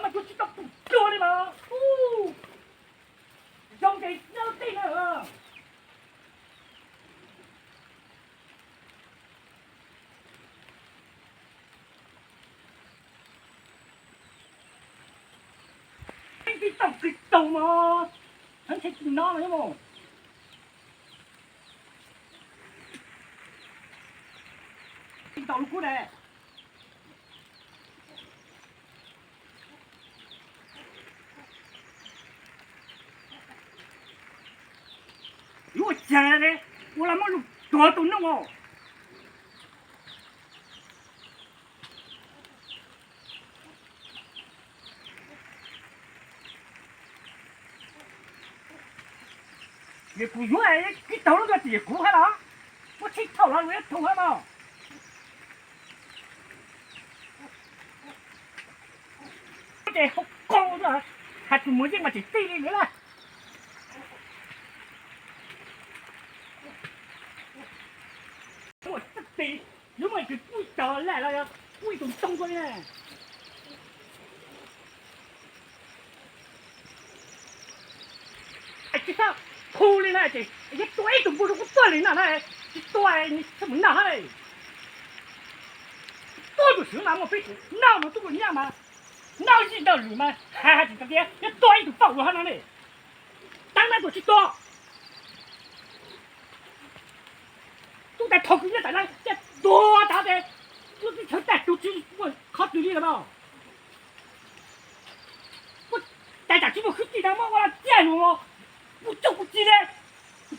Ua tsis tau pum dua li mas. Ub, zoo ces nyob tej na. Tib tau kis taug mas, heev ntshe tsis no no mas. Tsis tau lub kub ne. Yuav ua cas ne, ua los muab lus tuag tus nooj os. Yog kuv yuav, kib taug lub ntawd ces yog kuv hab los, muab tsheb thauj los luag yuav thauj hab los. Ces hauv qau, has tus muag yeej mas tseem tij li lawm na. Ua txaj tis, yuav muaj tus pub cog lawm los yog pub ib tug ntoo ko li. Tsis txhob khu li na ces yog tua ib tug npua rau kuv tuag li no na, tsis tua txhob mus noj hab. Tuaj tus xwb mas muaj peb tus noj mas tuaj mus noj mas, noj zij noj lwm mas hais hais tsis tau tias yog tua ib tug pauj luag hab no ne. Tab nab tuaj tsis tua. Tub tas thaum kws nyob tas na ces tuag tas ces lub teb chaws tag tug tsis muaj qhov twg li lawm mas. Kuv tais tam tsis muaj hwj txij na muab ua los ciaj lug, kuv tsuj kuv ci li,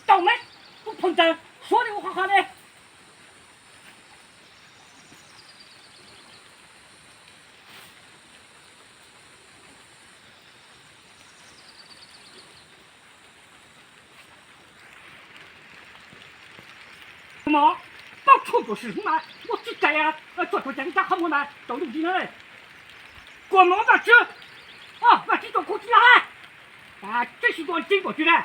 tau me, kuv phoo ntawd suav li ua qhov qhov li. Mog, paub tshuaj tuam sim hwv mas muaj tsis cai, tsuam tuam cai ib rab qhov muag mas tau lub nti na. Kuam mog Vaj Tswv, Vaj Tswv tuam kuv tsis yog hab, tib si tuam tseeb tuam tsis na.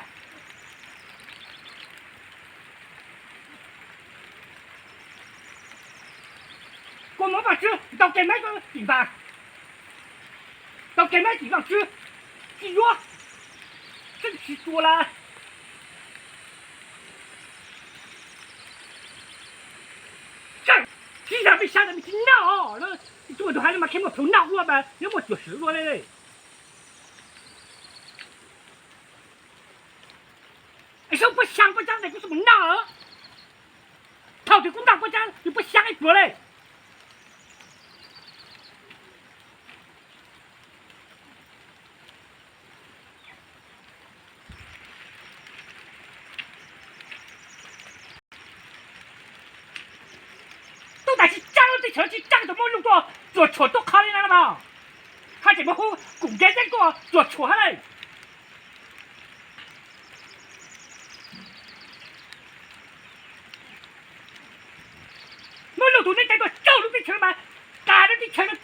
Kuam mog Vaj Tswv, ntaus kev maiv tim npas, ntaus kev maiv tim Vaj Tswv, tsis yuav, tseeb tsis tua lawm. Tsis yog peb xyab ntawd peb tsis noj, tsis muaj tus hais li mas kheev muaj plhus noj ua mas yuav muaj cuam swm ua li. Es sub puab xyaa puab tsaab tes kuv tsis mus noj. Thaum twg kuv noj puab tsaab, yus puab xyaa ib pluag li. Tub tas tsis tsaab lub teb chaws, tsis tsaab tus muab luj tuaj tsuam tshuam tuab qhov li na los, haj tseem muaj hub kum nkev yeeb tuaj tsuam tshuam hab lawm. Muab luj tus neej tsa tuaj tsaug lub teb chaws mas, tas lub teb chaws,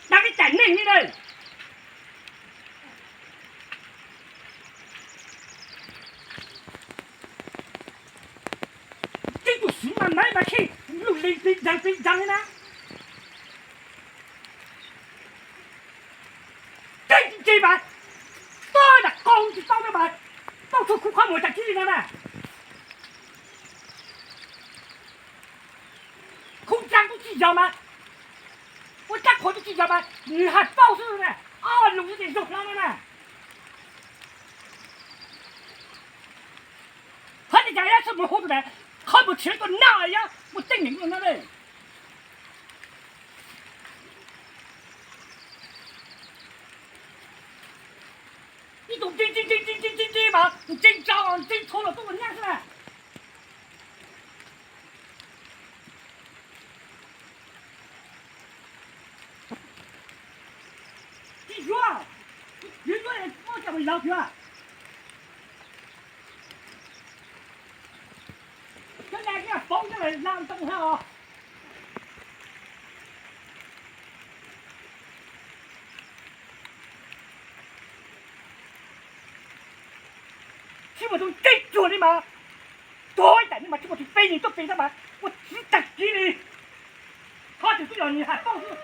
tas peb cam neeg li na. Tib tug xwv mas maiv mas sij luj li pib ntseeg pib ntseeg li na. Tib tug tsis mas, tuab nram qau tsis paub na mas, paub txhua khub qhob muag tas tib li no na. Khub ntsaa tub tsis yog mas, ua rab qhuas tub tsis yog mas nws haj paub xwb na. Ob lus yuav tsis zoo hlo no na. Qhov tseem ceeb yog txhob mus hu tus ntawd, qhov mus tshwv tuaj noj yog mus teeb meem ua no ne. Ib tug nti nti nti nti nti nti mas ntseeg tso ntseeg txhua los tuaj ua nyab xwb na. Tsis yuav, yuav yuav muab coj mus laug xwb. Cov nas yeej poob coj los laug ntoo hab os. Tsis muaj tus ntsej cuag li mas, tuag ib tam li mas tsis muaj tus peb nws tuaj pem tab mas ua txiv tag kiv li. Qhov twg twb yog nws haj paub xwb.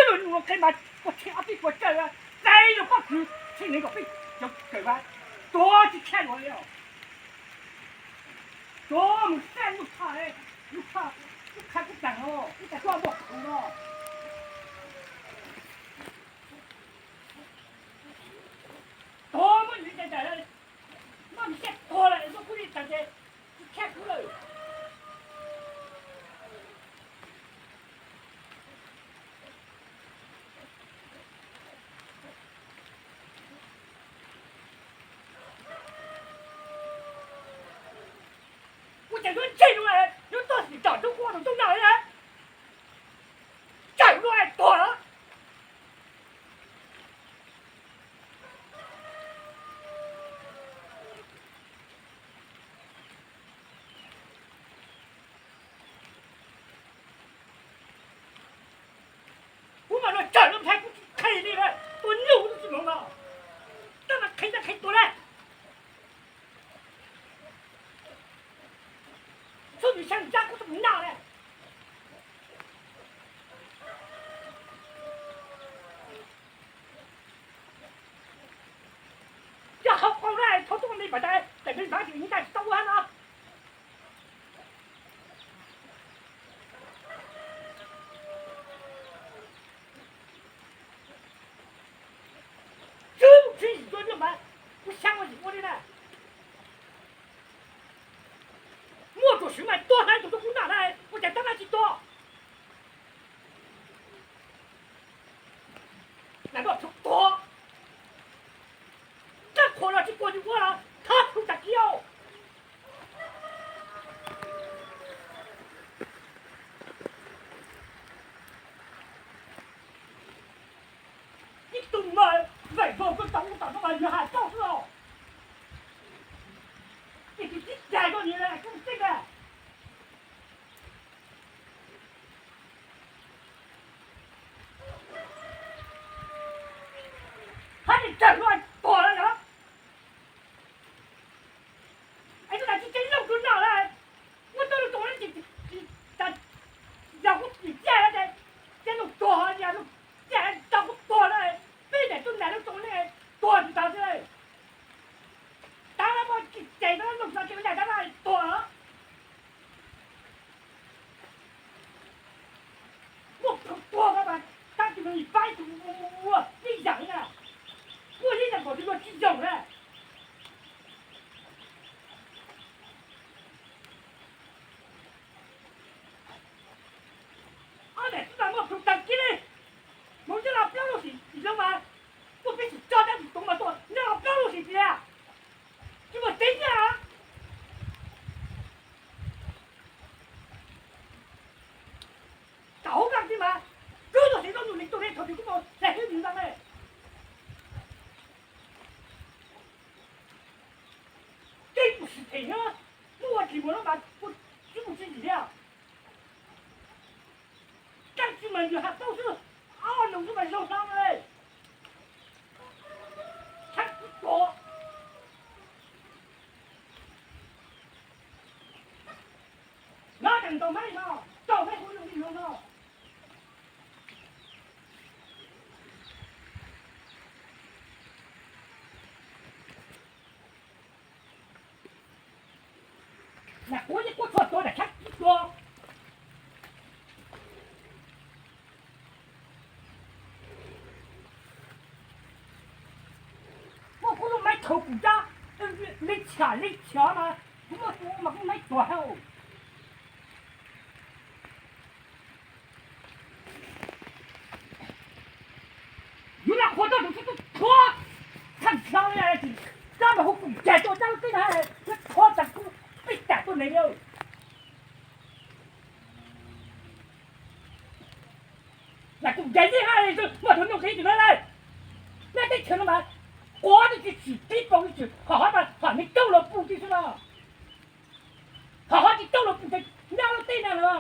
Nws qe mas kua txhia ob peb kua tsaws, txais yog pob kws txhia nees nkaum peb caug kawm mas tuag tsis tshaj luag li os. Tuag mus xaj lub thaj, lub thaj, lub thaj kuj tag no, kuj tag tuaj muaj kuv no. Tuag muab nws cai cai, muab nws xaj tuag lawm, muab kuv li tag ces tsis tshaj kuv lawm. Ua cas yuav ntseg no, yuav tuaj xim tom roob kuj ua tus tub noj li, tsawm luaj tuag. Kuv mas luag tsawm luag nthe kuv tsis qhia li lawm, tua nyuj kuv tsis hmoov los, tab mas qhia ntag qhia tuag lawm. Txhob mus xyab ntsab kuv txhob mus noj lawm. Yog qhov qau na, thaum tub me npam tas, tes me npam ces ntaj tsis tau ua hab no. Tswv tsis yim tua nyuj mas, kuv xyab ua yim ua li na. Muaj tus swv mas tuag hnav tus tub kuv noj na, ua cas tab mas tsis tuag. Naj noj tshua tuag, tab qhuas los tsis tuag yus ua los thab plhu tag kiag. Ib tug mas vaim vog koj tau ua tom no mas yog has tau xwb os. Ces tus tib cag koj nws kuj txeeb na. Hab tsis tsawg luaj tuag lawm. Es tus nas tsis tseem loj tus noj lawm, muab tau lub tau lawm ces, yog kuv tsis txiaj lawm ces, ces lub tuag yog lub txiaj tau kuv tuag lawm, peb daim tub nas lub tau lawm, tuag tsis tau xwb. Tab lawm muab tsis tseem tau lub tau ces ua cas tab lawm tuag. Muaj plhu tuag mas tab sis mas yus pab ib tug ua ib yam na, muaj ib yam npaum li luag tsis yoog na. Ob daim tub nas muaj plhu tag kiag li, mus nyob los plaub lub sim tis zoo mas, muaj peb sim tso tab sis tus mas tuaj nyob los plaub lub sim tis, tsis muaj tseeb na. Tau hauv naj tij mas, kub tuaj tiv lub nus li tuaj ne thaum twg kuj mus hlais hwb nws ntag ne. Tib mus sim them na, muaj ua tsis mus lawm mas kuj tsis mus tsis yim thiab. Tab sis mas yus has paub xwb, ob nus xwb mas zoo hlo li. Txhab kuv tuag. Nyob teem ntaus mab no, tau mab kuv zoo li zoo no. Lam kuv yeej kuj txhua tuag lam txhab kuv tuag. Muaj kuv lub maiv thaum kuv cab, li cham li chov mas kuv muaj tus mas kuv maiv tuag hauj. Yus lam qhuas tau tus tub tub thuab, txhaj ntshaw li, cab mas hu kuv ncaig tuaj cab lub teb na, thuab tas kuv pib tam tuaj neeg li. Lam kuv ncaig yeej haj li muaj tus nuj nqis tus na lawm. Nyob teb chaws no mas quav tib tsis tsim tib pau tib tsis, hom hov mas hom nws cauj los pug tib xwb no. Hom hov tsis cauj los pug ces nyob lub teb na no.